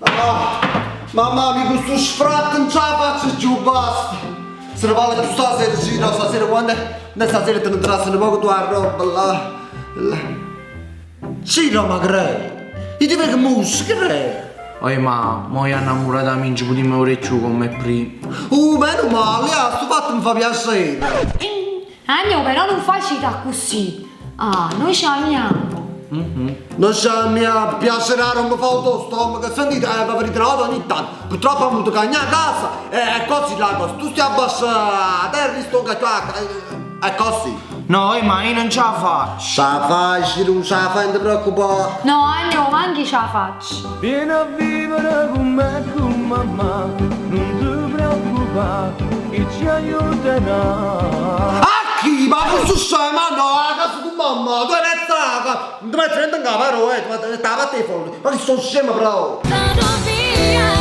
Ah, mamma mia, cu stu sfratto non ce la faccio cchiù, basta. Se ne parla cchiù stasera, sì, no, stasera quando è? No, stasera te ne trassi nu poco tu 'a roba là. là. Ciro, ma crei? Io ti vedo musca, crei? Oi ma, mo io innamorata mia non ci potremmo vedere più come prima. Uh, meno male, ah, sto fatto mi fa piacere. Agno, però nun facite accussì. Ah, noi ci amiamo. Non c'è mia piacerà, non mi fa lo stomaco. Sentite, eh, vi ritrovate ogni tanto. Purtroppo ho avuto cagna a casa e è così la cosa. Tu stai a abbassare a terra, sto qua, è così. No, oi ma io non ce la faccio. Ce la fai, Ciro, ce la fai, non ti preoccupare. No, Agno, manchi ce la faccio. Vieni a vivere con me e con mamma, non ti preoccupare, che ci aiuterà. A chi? Ma questo scemo, ma no, a casa di mamma, tu hai mezza, non ti metti niente in capo, però, eh, ti metti la parte fuori. Ma che sono scemo, però. Vado via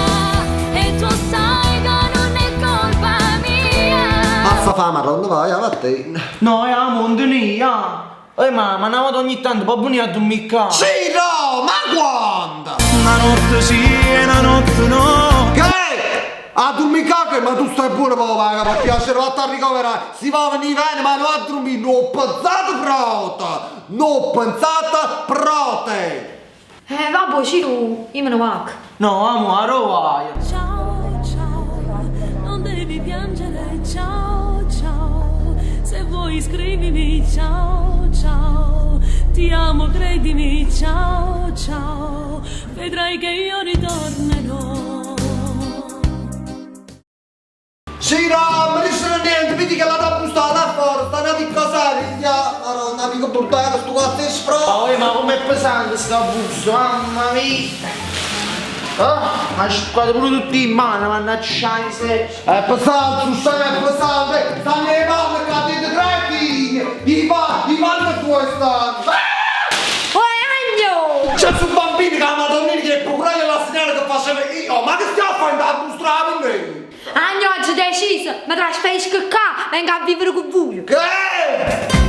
e tu sai che non è colpa mia. Passa fa, maronna, vai, vattene. No, io amo un ah. Oi ma, ma una volta ogni tanto può venire a dormire qua. Ciro, ma quando? Una notte sì e una notte no. Che? A dormire che? Ma tu stai buono, papà, per piacere, vatti a ricoverare. Si va a venire bene, ma non a dormire. Non ho pensato prote. Non ho pensato prote. Eh, vabbè, Ciro, io me ne vado. No, amo, a vai. Ciao ciao, non devi piangere, ciao ciao, se vuoi scrivimi ciao ciao, ti amo credimi ciao ciao, vedrai che io ritornerò. Ciro, non mi dice niente, vedi che la da bustata là fuori, sta una piccola sala, Madonna, amico buttata, sto cazzo di sfrotto. Oi ma com'è pesante sta busta, mamma mia. Ah, ma squadra pure tutti in mano, mannaggia se. È pesante, su scemo è pesante, stanno le palle che dite cretini, i panni, i panni tuoi stanno. Oi, Agno! C'è su un bambino che la madonnina che è procurare la segnale che faceva io, ma che stiamo a fare da bustrare me? Agno, oggi ho deciso, mi trasferisco qua, vengo a vivere con voi. Che?